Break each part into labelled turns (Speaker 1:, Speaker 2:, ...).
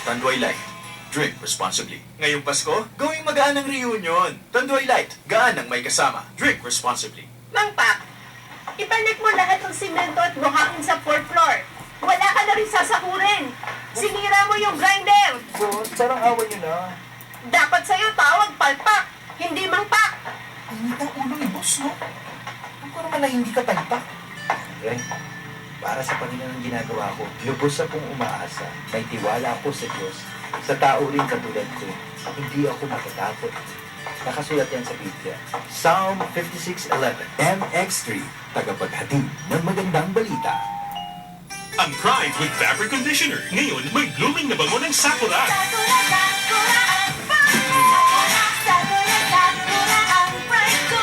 Speaker 1: Tanduay Light. Drink responsibly. Ngayong Pasko, gawing magaan ang reunion. Tanduay Light. Gaan ang may kasama. Drink responsibly.
Speaker 2: Mang Pak, ibalik mo lahat ng simento at buhangin sa fourth floor. Wala ka na rin sasahurin. Sinira mo yung grinder.
Speaker 3: Boss, parang awa niyo na.
Speaker 2: Dapat sa'yo tawag palpak, hindi Mang Pak.
Speaker 3: Init ang ulo ni boss, no? Alam ko naman na hindi ka palpak.
Speaker 4: Pre, para sa Panginoon ang ginagawa ko, lubos akong umaasa. May tiwala ako sa Diyos. Sa tao rin katulad ko, hindi ako matatakot. Nakasulat yan sa Biblia. Psalm 56:11.
Speaker 5: MX3, tagapaghatid ng magandang balita.
Speaker 6: Ang Pride with Fabric Conditioner. Ngayon, may blooming na bango ng Sakura.
Speaker 7: Sakura, sakura ang pride ko. Sakura, sakura ang pride ko.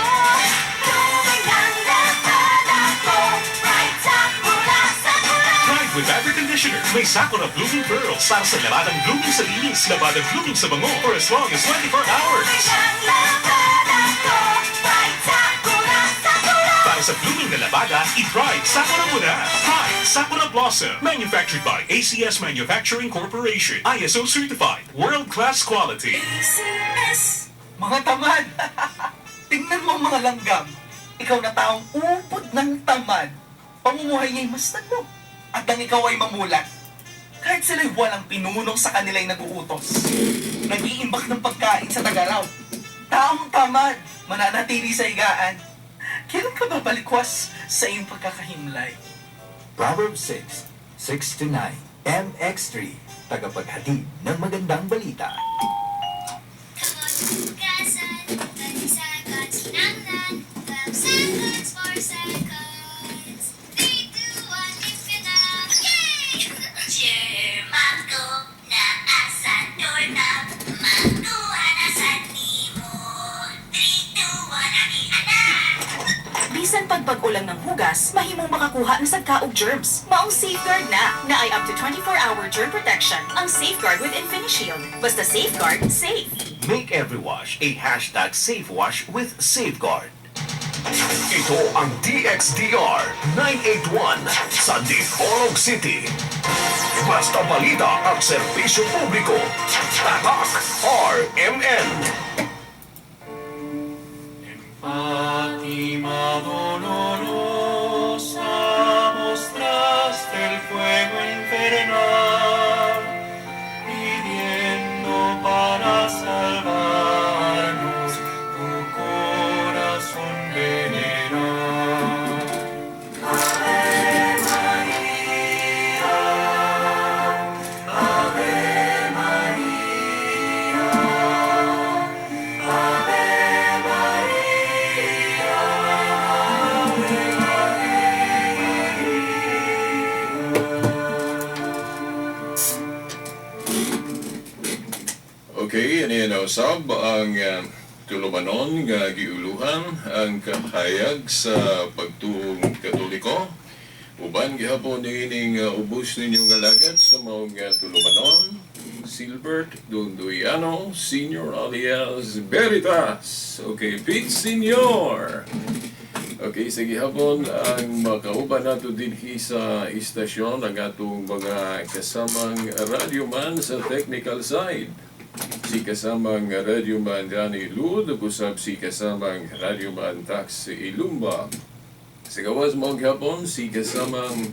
Speaker 7: Blooming ang lapada ko. Pride, sakura, sakura.
Speaker 6: Pride with Fabric Conditioner. May Sakura Blooming Pearls para sa labadang blooming sa linis, labadang blooming sa bango for as long as 24 hours.
Speaker 7: Blooming ang lapada ko. Pride, sakura, sakura.
Speaker 6: Para sa blooming na labada, i-Pride Sakura mo na. Pride Sakura Blossom. Manufactured by ACS Manufacturing Corporation. ISO certified. World-class quality.
Speaker 7: ACS.
Speaker 3: Mga tamad! Tingnan mo ang mga langgam. Ikaw na taong ubod ng tamad. Pamumuhay niya'y masdan mo. At nang ikaw ay mamulat. Kahit sila'y walang pinunong sa kanila'y nag-uutos. Nag-iimbak ng pagkain sa tagaraw. Taong tamad, mananatili sa higaan. Kailan ka babalikwas sa iyong pagkakahimlay?
Speaker 5: Proverbs 6, 6-9. MX3, tagapaghatid ng magandang balita.
Speaker 8: Kamot hugasan, 30 seconds kinanglan, 12 seconds, 4 seconds, 3, 2, 1, if ka na! Yay! Chairman ko na asa doorknob, makuha na sa nimo. 3, 2, 1, ami anak!
Speaker 9: Bisan pagbag-o lang ng hugas, mahimong makakuha ng sagka og germs. Maong Safeguard na, naay up to 24-hour germ protection. Ang Safeguard with InfiniShield. Basta Safeguard, safe.
Speaker 10: Make every wash a #SafeWash with Safeguard.
Speaker 11: Ito ang DXDR 981 sa Dipolog City. Basta balita at serbisyo publiko. Tatak RMN.
Speaker 12: Fátima dolorosa, mostraste el fuego infernal, pidiendo para salvarnos tu corazón veneral. Ave María, Ave María, Ave María, Ave María.
Speaker 13: Okay, ini na usab ang tulumanon nga giuluhan ang kahayag sa pagtuong Katoliko. Uban gihapon niining ubos ninyo nga lagat sa maong tulumanon, Silbert Dunduyano, Senior alias Veritas. Okay, Pete Senior. Okay, sige hapon ang makauban nato dinhi sa istasyon ang atong mga kasamang radyoman sa technical side. Si kasamang radyoman Danny Lud, ug usab si kasamang radyoman Tax Ilumba. Sa gawas mo gihapon si kasamang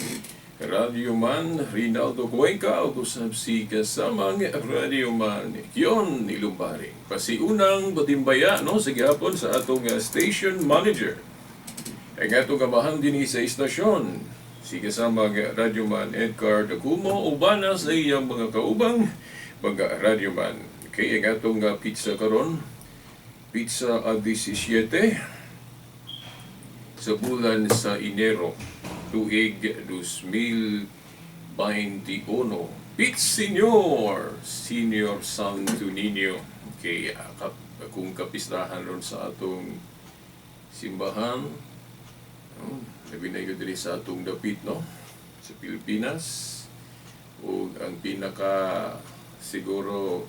Speaker 13: radyoman Rinaldo Cuenca ug usab si kasamang radyoman Kion Ilumbaring. Pasiunang batimbaya no sa gihapon sa atong station manager. Ang atong amahan dinhi sa istasyon, si kasamang radyoman Edgar Dacumo, ubana sa iyang mga kaubang mga radyoman. Okay, ang atong petsa karon, petsa a 17 sa bulan sa Enero, tuig 2021. Pete Senior, Senior Santo Niño. Okay, akong kapistahan ron sa atong simbahan. Oh, labi na yun diri sa atong dapit, no? Sa Pilipinas. Ug ang pinaka siguro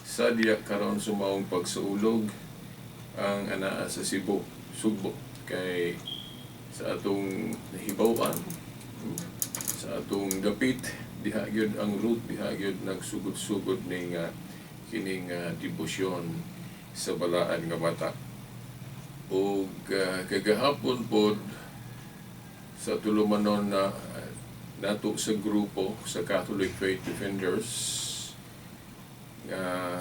Speaker 13: sadya karon sumaong pagsaulog ang anaa sa Cebu, Sugbo, kay sa atong nahibaw-an, sa atong dapit. Diha gyud ang root, diha gyud nagsugod-sugod ning kining debosyon sa Balaan nga Bata. Ug kagahapon pod sa tulumanon na nato sa grupo sa Catholic Faith Defenders nga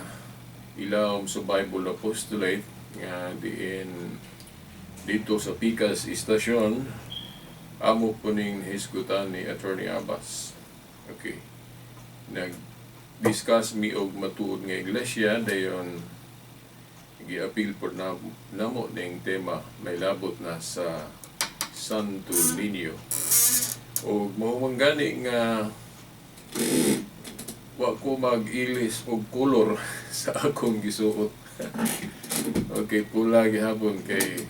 Speaker 13: ilawom sa Bible Apostolate nga diin dito sa Pikas Istasyon, amo po ning hisgutan ni Attorney Abbas. Okay. Nag-discuss mi og matuod nga iglesia, dayon giapil po na namo ning tema may labot na sa Santo Niño. Og mao man gani nga wa ko mag-ilis og kolor sa akong gisuot. Okay, pula gihapon kay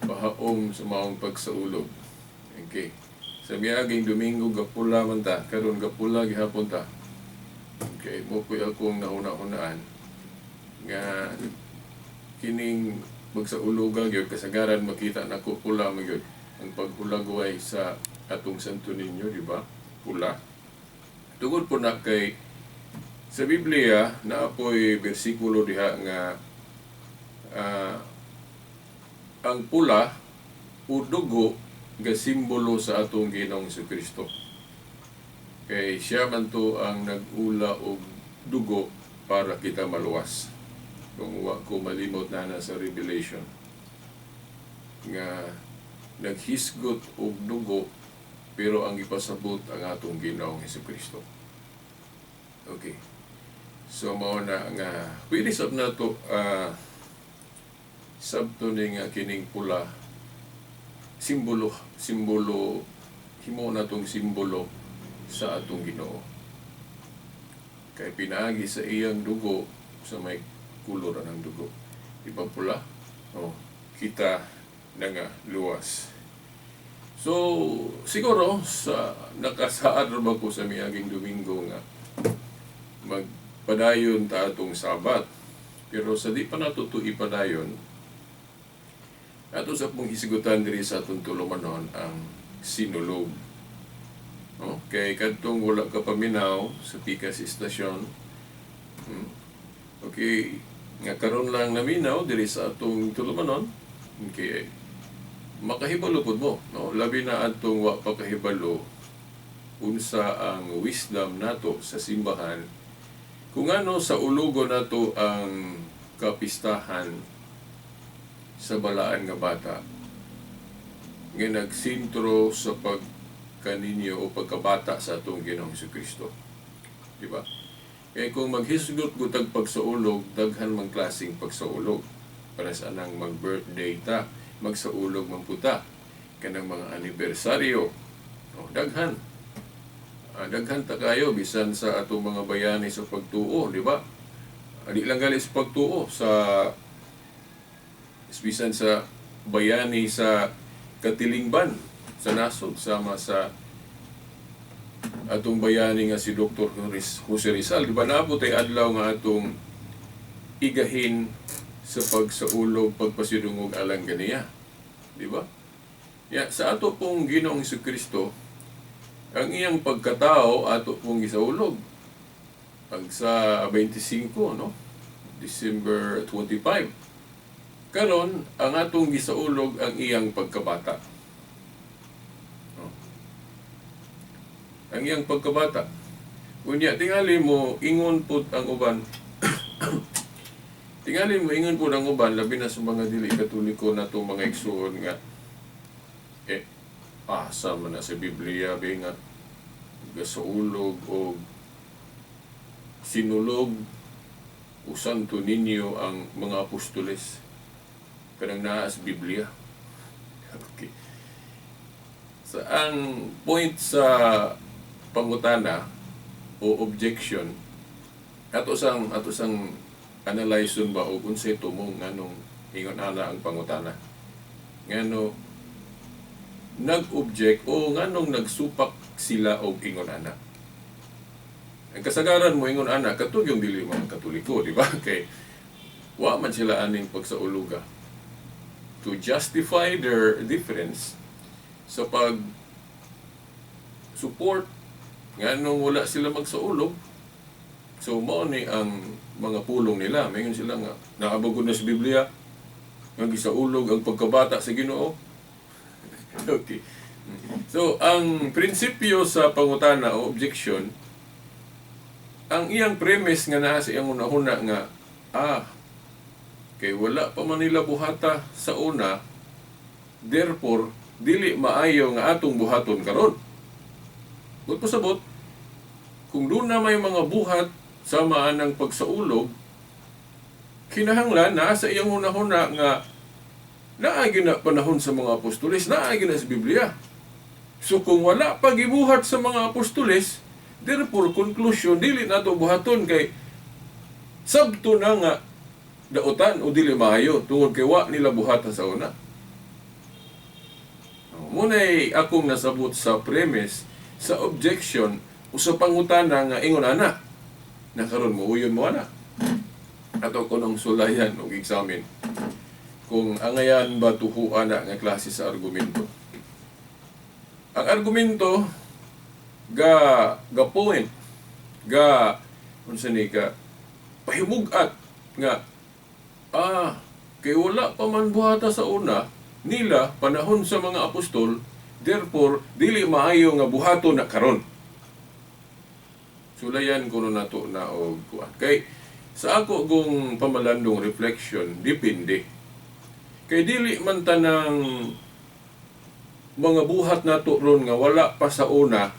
Speaker 13: pahaom sa maong pagsaulog. Okay. Sa miaging Domingo gapula man ta, karon gapula gihapon ta. Okay, mo po'y akong nahuna-hunaan nga kining magsauluga gyud kasagaran makita nako pula man gyud ang paghulagway sa atong Santo Niño, di ba? Pula. Tungod po na kay sa Biblia naa po'y bersikulo diha nga ang pula o dugo ga simbolo sa atong Ginoong Kristo. Kay siya man to ang nag-ula og dugo para kita maluwas. Kung wa ko malimot na sa Revelation nga naghisgot og dugo pero ang ipasabot ang atong Ginoong Kristo. Okay. So mao na nga pwede sab nato sabto ni nga kining pula simbolo simbolo himo natong simbolo sa atong Ginoo. Kay pinaagi sa iyang dugo, sa may kulor ang dugo. Di ba pula? Oh, kita na nga luwas. So, siguro sa nakasaad ra ba ko sa miaging Domingo nga magpadayon ta atong Sabat. Pero sa di pa nato to ipadayon, ato sa pong hisgutan diri sa atong tulumanon ang sinulog. No? Kay kadtong wala ka paminaw sa Pikas Istasyon. Okay, nga karon lang naminaw diri sa atong tulumanon. Okay, makahibalo pud mo, no? Labi na adtong wa pa kahibalo unsa ang wisdom nato sa simbahan kung ano sa ulugo nato ang kapistahan sa Balaan nga Bata nga nagsintro sa pagkaninyo o pagkabata sa atong Ginoong Kristo. Di ba? Eh kung maghisgot gutag pagsaulog, daghan mang klaseng pagsaulog. Para sa anang mag-birthday ta, magsaulog man puta. Kanang mga anibersaryo. O, daghan. Daghan ta kayo bisan sa atong mga bayani sa pagtuo, di ba? Di lang gali sa pagtuo, sa bisan sa bayani sa katilingban sa nasod, sama sa atong bayani nga si Dr. Jose Rizal, di ba naabot ay adlaw nga atong igahin sa pagsaulog, pagpasidungog alang ganiya, di ba? Ya, sa ato pong Ginoong Kristo, ang iyang pagkatao ato pong gisaulog pag sa 25, no? December 25. Karon ang atong gisaulog ang iyang pagkabata. No? Ang iyang pagkabata. Unya tingali mo ingon pud ang uban. Tingali mo ingon pud ang uban, labi na sa mga dili Katoliko natong mga igsuon nga asa man na sa Biblia be nga gasaulog o sinulog o Santo Niño ang mga apostoles, kanang naa sa Biblia. Okay. Sa ang point sa pangutana o objection ato sang analyze ba og unsay tumong nganong ingon ana ang pangutana, ngano nag-object o nganong nagsupak sila og ingon ana. Ang kasagaran mo ingon ana katong yung dili mga Katoliko, di ba? Kay wa man sila aning pagsauluga. To justify their difference sa pag support Nganong wala sila magsaulog? So mao ni ang mga pulong nila. Mayon sila nga naa ba gud na sa Biblia nga gisaulog ang pagkabata sa Ginoo. Okay. So ang prinsipyo sa pangutana o objection, ang iyang premise nga naa sa iyang hunahuna nga kay wala pa man nila buhata sa una, therefore dili maayo nga atong buhaton karon. But pasabot, kung doon na may mga buhat sa maanang pagsaulog, kinahanglan naa sa iyang hunahuna nga naa gyud na panahon sa mga apostoles, naa gyud na sa Biblia. So kung wala pa gibuhat sa mga apostoles, therefore conclusion, dili nato buhaton kay sabto na nga dautan o dili maayo tungod kay wa nila buhatan sa una. Muna'y akong nasabot sa premise, sa objection o sa pangutana nga ingon ana. Na karon mo uyon mo ana. Ato ko nang sulayan og examine kung angayan ba tuhuan na nga klase sa argumento. Ang argumento ga ga point, ga unsa ni ka pahimugat nga kay wala pa man buhata sa una nila panahon sa mga apostol, therefore dili maayo nga buhaton na karon. Sulayan kuno nato na og kuan. Kay sa ako kung pamalandong reflection, depende. Kay dili man tanang mga buhat nato ron nga wala pa sa una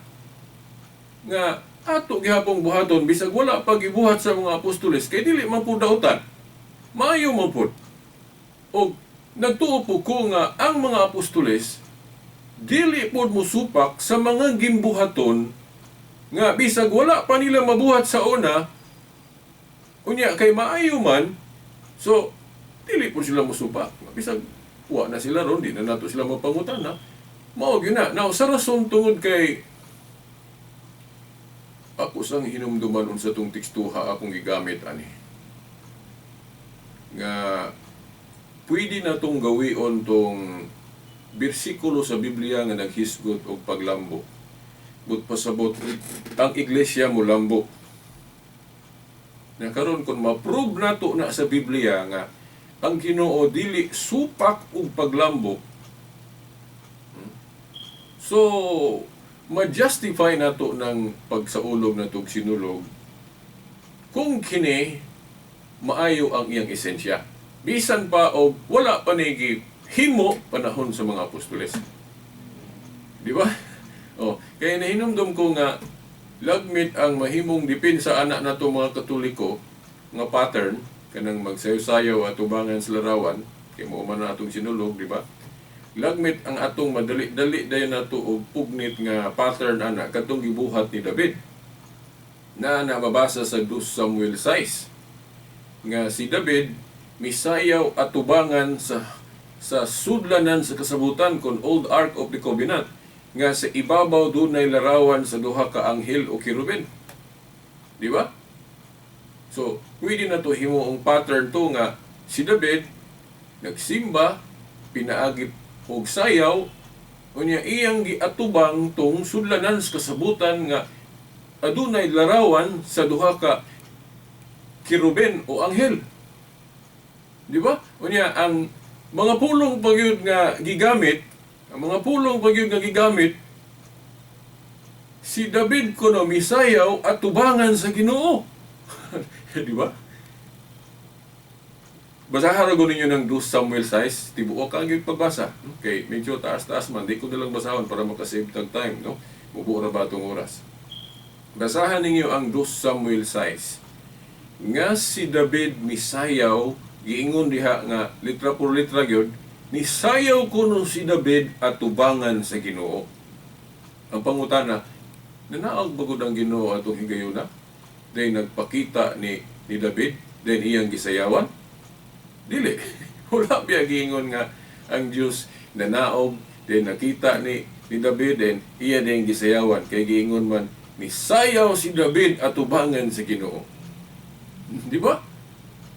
Speaker 13: nga ato gihapong buhaton bisag wala pa gibuhat sa mga apostoles, kay dili man pud dautan. Maayo man pud. Og nagtuo po ko nga ang mga apostoles dili pod mosupak sa mga gimbuhaton nga bisag wala pa nila mabuhat sa una, unya kay maayo man, so dili po sila mosupak. Bisag wa na sila ron, di na nato sila mapangutana. Mao gyud na. Now, sa rason tungod kay ako sang hinumduman unsa tong tekstuha akong gigamit ani nga pwede na tong gawion tong bersikulo sa Biblia nga naghisgot og paglambo. But pasabot ang iglesia molambo. Na karon kung ma-prove nato na sa Biblia nga ang Ginoo dili supak og paglambo, so ma-justify nato ng pagsaulog na tog sinulog kung kini maayo ang iyang esensya. Bisan pa og wala pa ni himo panahon sa mga apostoles. Di ba? Oh, kaya nahinumdum ko nga lagmit ang mahimong depensa ana nato mga Katoliko nga pattern kanang magsayo-sayo at tubangan sa larawan kay mao man na atong sinulog, di ba? Lagmit ang atong madali-dali dayon nato og pugnit nga pattern ana kadtong gibuhat ni David na nababasa sa 2 Samuel 6 nga si David misayaw atubangan sa sudlanan sa kasabutan kon Old Ark of the Covenant nga sa ibabaw dunay larawan sa duha ka anghel o kerubin. Di ba? So, pwede na to himuong pattern to nga si David nagsimba pinaagi og sayaw, unya iyang giatubang tong sudlanan sa kasabutan nga adunay larawan sa duha ka kerubin o anghel. Di ba? Unya ang mga pulong pagyud nga gigamit, ang mga pulong pagyud nga gigamit, si David kuno misayaw at tubangan sa Ginoo. Di ba? Basahan ra ninyo ng 2 Samuel 6, tibuok ang gyud pagbasa. Okay, medyo taas-taas man, di ko na lang basahon para makasave tag time, no? Mubuo ra ba itong oras? Basahan ninyo ang 2 Samuel 6. Nga si David misayaw, giingon diha nga litra por litra gyud, nisayaw kuno si David at tubangan sa Ginoo. Ang pangutana, nanaog ba gud ang Ginoo atong higayuna? Then nagpakita ni David, then iyang gisayawan? Dili. Wala biya giingon nga ang Dios nanaog, then nakita ni David, then iya din gisayawan. Kay giingon man, nisayaw si David at tubangan sa Ginoo. Di ba?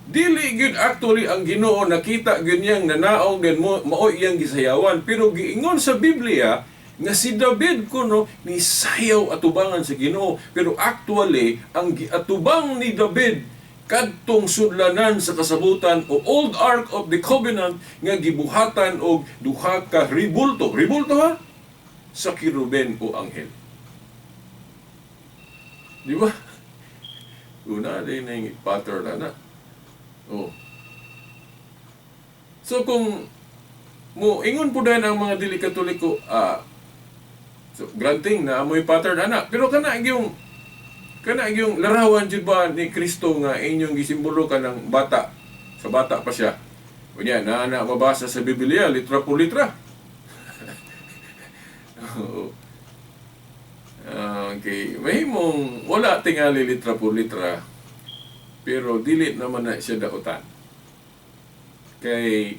Speaker 13: Dili gyud actually ang Ginoo nakita gyud niyang nanaog, then mo mao iyang gisayawan, pero giingon sa Biblia Nga si David kuno ni sayaw atubangan sa Ginoo, pero actually ang giatubang ni David kadtong sudlanan sa kasabutan o Old Ark of the Covenant nga gibuhatan og duha ka ribulto. Ribulto ha? Sa kiruben o anghel. Di ba? Una din ang pattern na na. Oh. So kung mo ingon po din ang mga dili Katoliko, so granting na amoy pattern ana, pero kana yung larawan jud ba ni Kristo nga inyong gisimbolo kanang bata, sa bata pa siya. Unya na na mabasa sa Biblia litra por litra. Oo. Okay, mahimong wala tingali litra por litra, pero dili naman na siya dautan. Kay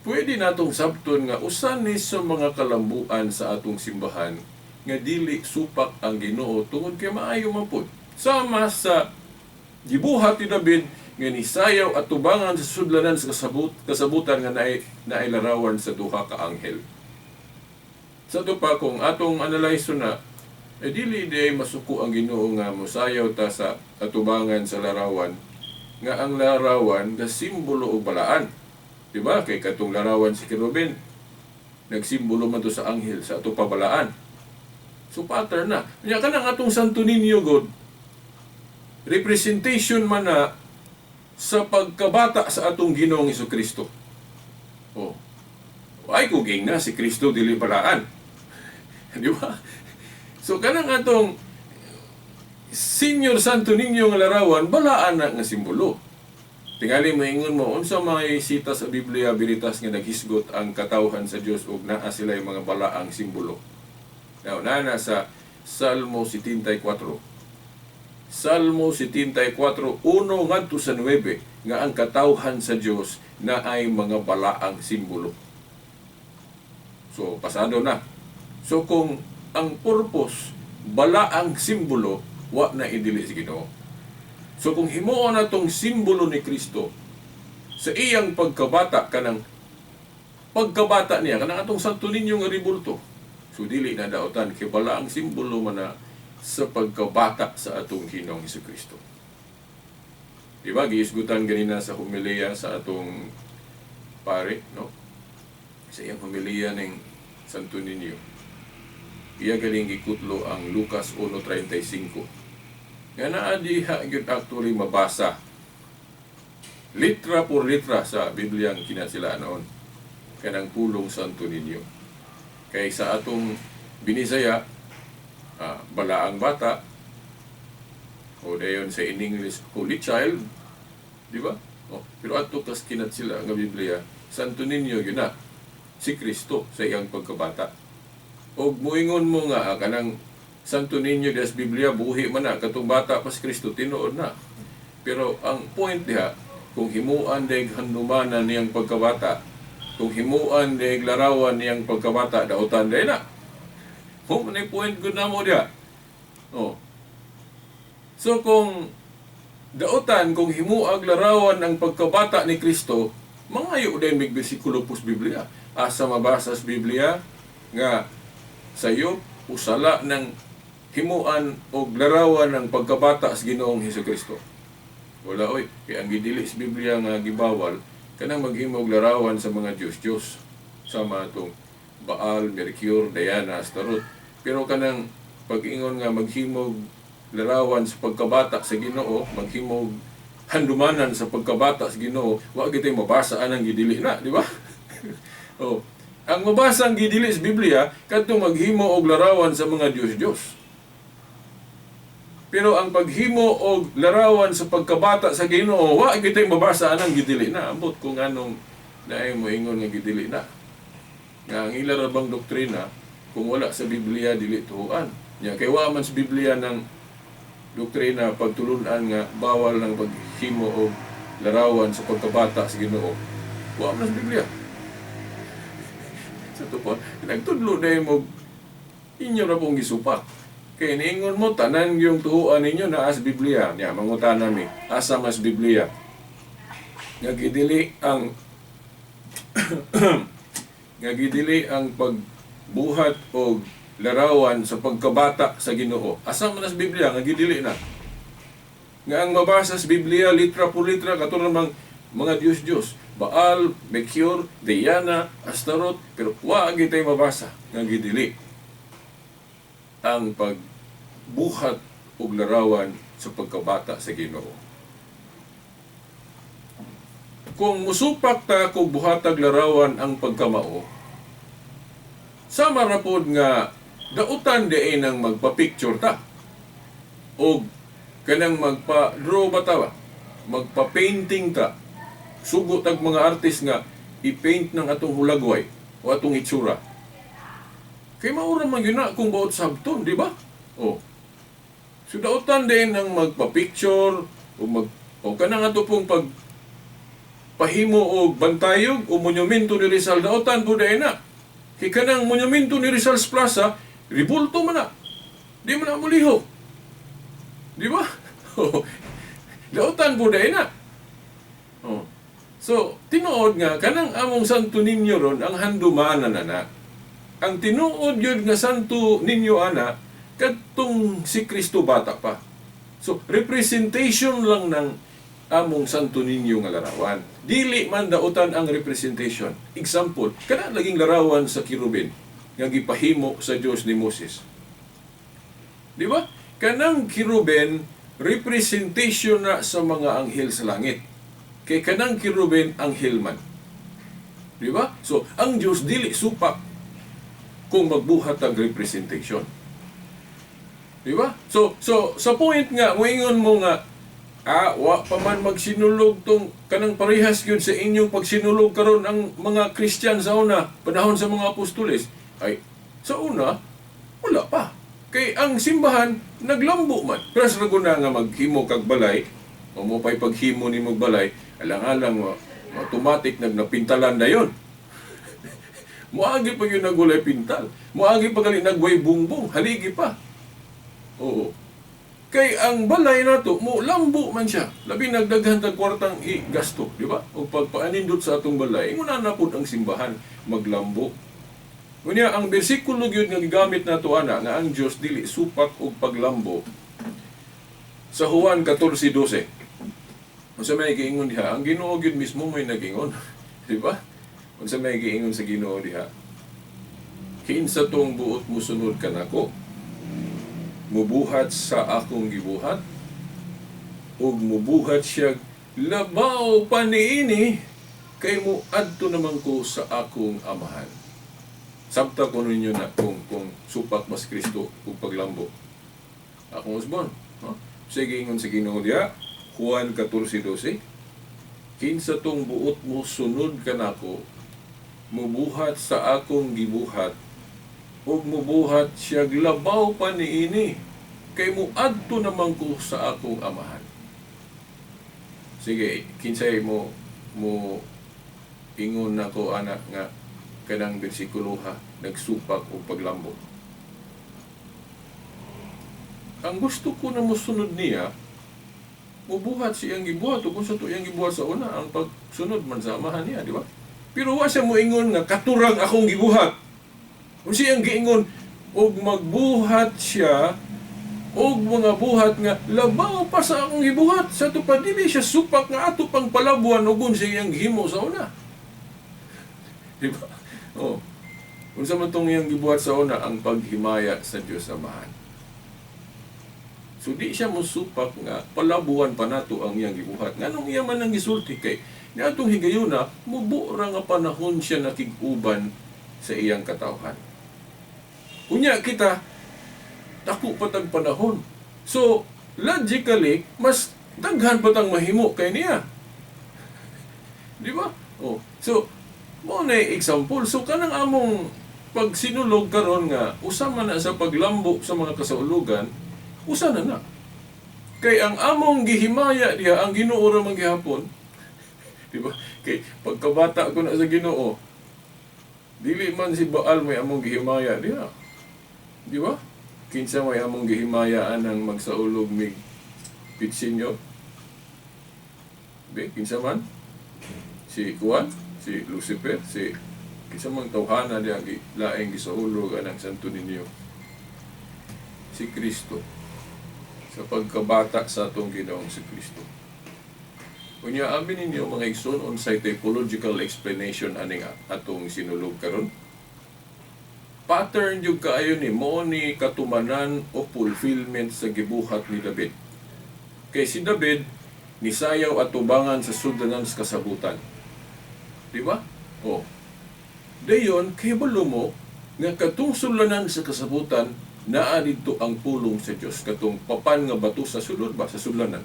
Speaker 13: pwede natong sabton nga usa ni sa mga kalambuan sa atong simbahan nga dili supak ang Ginoo tungod kay maayo man pud. Sama sa gibuhat ni David nga nisayaw at tubangan sa sudlanan sa kasabutan nga naay larawan sa duha ka anghel. Sa ato pa kung atong analyze na, dili di masuko ang Ginoo nga mosayaw ta sa atubangan sa larawan nga ang larawan ga simbolo og balaan. Diba? Kay katong larawan si Kerubin nagsimbolo man to sa anghel sa ato pabalaan. So pattern na. Nya kanang atong Santo Niño God representation man na sa pagkabata sa atong Ginoong Hesukristo. Oh. Ay kuging na si Kristo dili balaan. Di ba? So kanang atong Senior Santo Niño nga larawan balaan na nga simbolo. Tingali moingon mo unsa may sita sa Biblia biritas nga naghisgot ang katawhan sa Dios ug naa sila yung mga balaang simbolo. Now, naa sa Salmo 74. Salmo 74, 1 ngadto sa 9 nga ang katawhan sa Dios na ay mga balaang simbolo. So pasado na. So kung ang purpose balaang simbolo, wa na idili sa Ginoo. So kung himuon na tong simbolo ni Kristo sa iyang pagkabata, kanang pagkabata niya, kanang atong Santo Niño nga ribulto, so dili na daotan kay balaang simbolo man na sa pagkabata sa atong Ginoong Hesukristo. Diba giisgutan ganina sa homilya sa atong pare, no? Sa iyang homilya ning Santo Niño. Iya galing gikutlo ang Lucas 1:35. Nga naa diha gyud actually mabasa litra por litra sa Biblia ang kinasila noon kanang pulong Santo Niño. Kay sa atong Binisaya, balaang bata, o dayon sa in English Holy Child, di ba? Oh, pero ato kas kinatsila nga Biblia, Santo Niño gyud na si Kristo sa iyang pagkabata. Og muingon mo nga kanang Santo Niño des Biblia buhi man na katong bata pa si Kristo tinuod na. Pero ang point diha, kung himuan deg handumanan niyang pagkabata, kung himuan deg larawan niyang pagkabata, dautan day na. Kung may point gud na mo diha. Oh. So kung dautan kung himuag larawan ang pagkabata ni Kristo, mangayo din mig bersikulo pos Biblia. Asa mabasa sa Biblia nga sayop usala ng himuan og larawan ng pagkabata sa Ginoong Hesukristo. Wala oy, kay ang gidili sa Biblia nga gibawal kanang maghimo og larawan sa mga Diyos-Diyos sama atong Baal, Mercure, Diana, Astaroth. Pero kanang pag-ingon nga maghimog larawan sa pagkabata sa Ginoo, maghimog handumanan sa pagkabata sa Ginoo, wa gitay mabasa anang gidili na, di ba? Oh, ang mabasa ang gidili sa Biblia kadtong maghimo og larawan sa mga Diyos-Diyos. Pero ang paghimo og larawan sa pagkabata sa Ginoo, wa gitay mabasa anang gidili na. Ambot kung anong naay moingon nga gidili na. Nga ang ila ra bang doktrina kung wala sa Biblia dili tuoan. Nya kay wa man sa Biblia ng doktrina pagtulun-an nga bawal ng paghimo og larawan sa pagkabata sa Ginoo. Wa man sa Biblia. Sa tupo, nagtudlo dahil mo inyo ra pong gisupak. Kay niingon mo tanan yung tuoan ninyo naa sa Biblia. Nya mangutana mi, asa mas Biblia? Nga gidili ang nga gidili ang buhat og larawan sa pagkabata sa Ginoo. Asa man na sa Biblia nga gidili na? Nga ang mabasa sa Biblia litra por litra kato namang mga Diyos-Diyos, Baal, Melchior, Diana, Astaroth, pero wa gyud mabasa nga gidili ang pagbuhat og larawan sa pagkabata sa Ginoo. Kung musupak ta kog buhatag larawan ang pagkamao, sama ra pod nga dautan diay nang magpa-picture ta og kanang magpa-draw ba ta ba? Magpa-painting ta. Sugo tag mga artist nga i-paint ng atong hulagway o atong itsura. Kay maura man gyud na kung buot sabton, di ba? O. So dautan din ang magpa-picture o mag o kanang ato pong pag pahimo og bantayog o monumento ni Rizal, dautan po dahil na. Kay kanang monumento ni Rizal's Plaza, ribulto man na. Di man na mulihok. Di ba? Dautan po dahil na. Oh. So, tinuod nga, kanang among Santo Niño ron, ang handumanan na na. Ang tinuod yun nga Santo Niño ana, kadtong si Kristo bata pa. So, representation lang ng among Santo Niño nga larawan. Dili man dautan ang representation. Example, kana laging larawan sa kerubin nga gipahimo sa Dios ni Moses. Di ba? Kanang kerubin representation na sa mga anghel sa langit. Kay kanang kerubin anghel man. Di ba? So, ang Dios dili supak kung magbuhat ang representation. Di ba? So sa point nga moingon mo nga wa pa man magsinulog tong kanang parehas gyud sa inyong pagsinulog karon ang mga Christian sa una, panahon sa mga apostoles. Ay, sa una wala pa. Kay ang simbahan naglambo man. Pero sa raguna nga maghimo kag balay, o mo pa'y paghimo nimo balay, alang-alang automatic nagnapintalan na yon. Moagi pa yun nagulay pintal. Moagi pa gali nagway bungbong, haligi pa. Oo. Kay ang balay nato mo lambo man siya. Labi nagdaghan tag kwartang i-gasto, di ba? O pagpaanindot sa atong balay, ingon na pud ang simbahan maglambo. Unya ang bersikulo gyud nga gigamit nato ana nga ang Dios dili supak og paglambo sa Juan 14:12. Unsa may giingon diha? Ang Ginoo gyud mismo may nagingon, di ba? Unsa may giingon sa Ginoo diha? Kinsa tong buot mosunod kanako? Mubuhat sa akong gibuhat ug mubuhat siya labaw pa niini kay moadto naman ko sa akong amahan. Sabta ko ninyo na kung supak mas Kristo ug paglambo. Akong usbon, no? Sige, ingon sa Ginoo diha, Juan 14:12. Kinsa tong buot mo sunod kanako, mubuhat sa akong gibuhat ug mubuhat siya labaw pa niini kay moadto naman ko sa akong amahan. Sige, kinsay mo ingon nako ana nga kanang bersikulo ha nagsupak og paglambo. Ang gusto ko na mosunod niya, mubuhat siyang gibuhat ug unsa to iyang gibuhat sa una, ang pagsunod man sa amahan niya, di ba? Pero wa siya moingon nga katurang akong gibuhat. Kung siyang giingon og magbuhat siya og mga buhat nga labaw pa sa akong gibuhat, sa ato pa dili siya supak nga ato pang palabuan og unsa iyang gihimo sa una. Di ba? Oh. Unsa man tong iyang gibuhat sa una, ang paghimaya sa Dios Amahan. So di siya mosupak nga palabuan pa nato ang iyang gibuhat. Nganong iya man ang gisulti kay niadtong higayuna mubo ra nga panahon siya nakig-uban sa iyang katawhan. Unya kita dako pa tag panahon. So logically mas daghan pa tang mahimo kay niya. Di ba? Oh. So mao na example. So kanang among pagsinulog karon nga usa man na sa paglambo sa mga kasaulugan, usa na na. Kay ang among gihimaya diha ang Ginoo ra man gihapon. Di ba? Kay pagkabata ko na sa Ginoo, dili man si Baal may among gihimaya diha. Di ba? Kinsa may among gihimaya anang magsaulog mig pitsinyo? Di, kinsa man? Si Juan, si Lucifer, si Kinsa mang tawhana diha laing gisaulog anang Santo Niño? Si Kristo. Sa pagkabata sa atong Ginoong si Kristo. Unya, abi ninyo, mga igsoon, unsay typological explanation aning atong sinulog karon? Pattern jud kaayo ni mo ni katumanan o fulfillment sa gibuhat ni David. Kay si David nisayaw at tubangan sa sudlanan sa kasabutan. Di ba? Oh. Dayon, kahibalo mo nga katong sudlanan sa kasabutan naa didto ang pulong sa Dios, katong papan nga bato sa sulod ba sa sudlanan.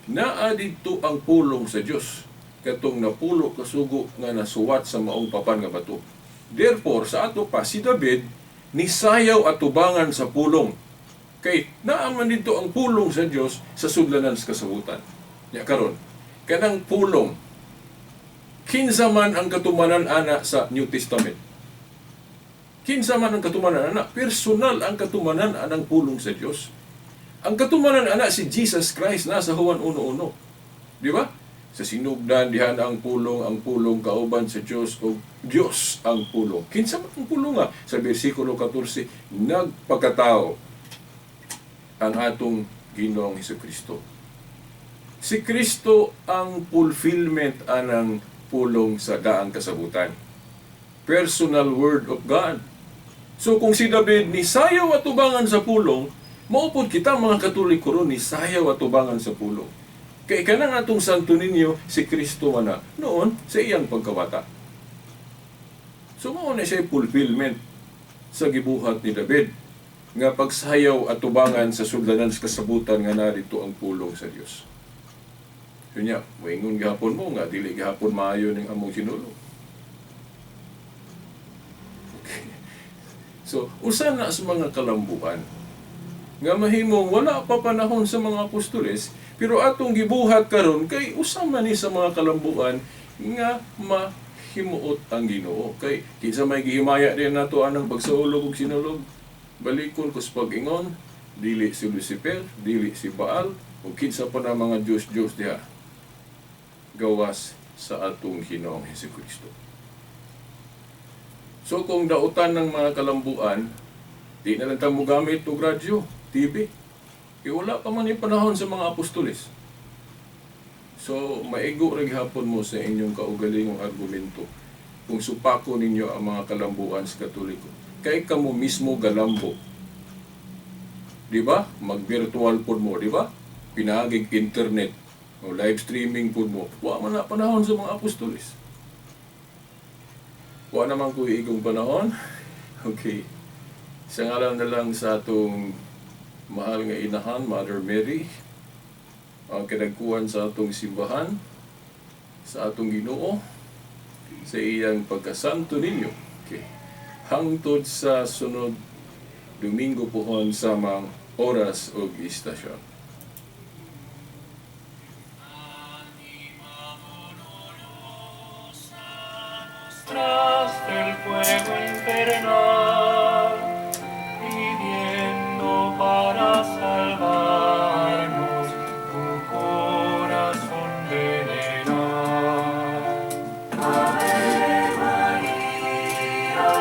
Speaker 13: Naa didto ang pulong sa Dios, katong napulo ka sugo nga nasuwat sa maong papan nga bato. Therefore, sa ato pa si David nisayaw at tubangan sa pulong. Kay naa man didto ang pulong sa Dios sa sudlanan sa kasabutan. Ya karon, kanang pulong, kinsa man ang katumanan ana sa New Testament? Kinsa man ang katumanan ana? Personal ang katumanan anang pulong sa Dios. Ang katumanan ana si Jesus Christ, nasa Juan 1:1. Di ba? Sa sinugdan diha na ang pulong kauban sa Dios o Dios ang pulong. Kinsa man ang pulong nga? Sa bersikulo 14, nagpakatao ang atong Ginoong Hesukristo. Si Kristo ang fulfillment anang pulong sa daang kasabutan. Personal word of God. So kung si David nisayaw at tubangan sa pulong, maupod kita mga Katoliko ron nisayaw at tubangan sa pulong. Kay kanang atong Santo Niño, si Kristo man na noon sa iyang pagkabata. So mao na siya fulfillment sa gibuhat ni David nga pagsayaw at tubangan sa sudlanan sa kasabutan nga narito ang pulong sa Dios. Yun niya, moingon gihapon mo nga dili gihapon maayo ning among sinulog. Okay. So, usa na sa mga kalambuan nga mahimong wala pa panahon sa mga apostoles, pero atong gibuhat karon kay usa man ni sa mga kalambuan nga mahimuot ang Ginoo. Kay kinsa may gihimaya din nato anang pagsaulog ug sinulog? Balikon ko sa pag-ingon, dili si Lucifer, dili si Baal, o kinsa pa na mga Diyos-Diyos diha gawas sa atong Ginoong Hesukristo. So kung dautan ng mga kalambuan, di na lang ta mo gamit og radyo, TV. E wala pa man yung panahon sa mga apostoles. So maigo ra gihapon mo sa inyong kaugalingong argumento kung supako ninyo ang mga kalambuan sa Katoliko. Kay kamo mismo galambo. Di ba? Mag-virtual pod mo, di ba? Pinaagig internet o live streaming pod mo. Wa man na panahon sa mga apostoles. Wa naman ko igong panahon. Okay. Sa ngalan na lang sa atong mahal nga inahan, Mother Mary, ang kinagkuhan sa atong simbahan, sa atong Ginoo, sa iyang pagkasanto ninyo. Okay. Hangtod sa sunod Domingo pohon samang oras ug istasyon.
Speaker 12: Tras del fuego infernal, pidiendo para salvarnos tu corazón veneral. Ave María,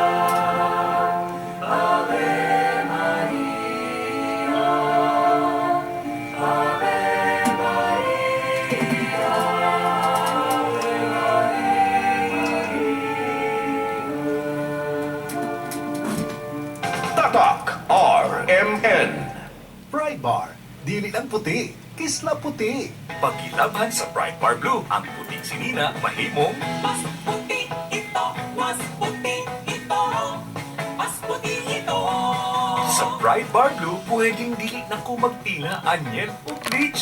Speaker 12: Ave María, Ave María, Ave María.
Speaker 11: Tatak RMN.
Speaker 5: Pride Bar, dili lang puti, kisla puti.
Speaker 10: Pagilabhan sa Pride Bar Blue, ang puting sinina mahimong
Speaker 7: Mas puti ito, mas puti ito, mas puti ito.
Speaker 10: Sa Pride Bar Blue, pwedeng dili na ko magtina, anyel o bleach.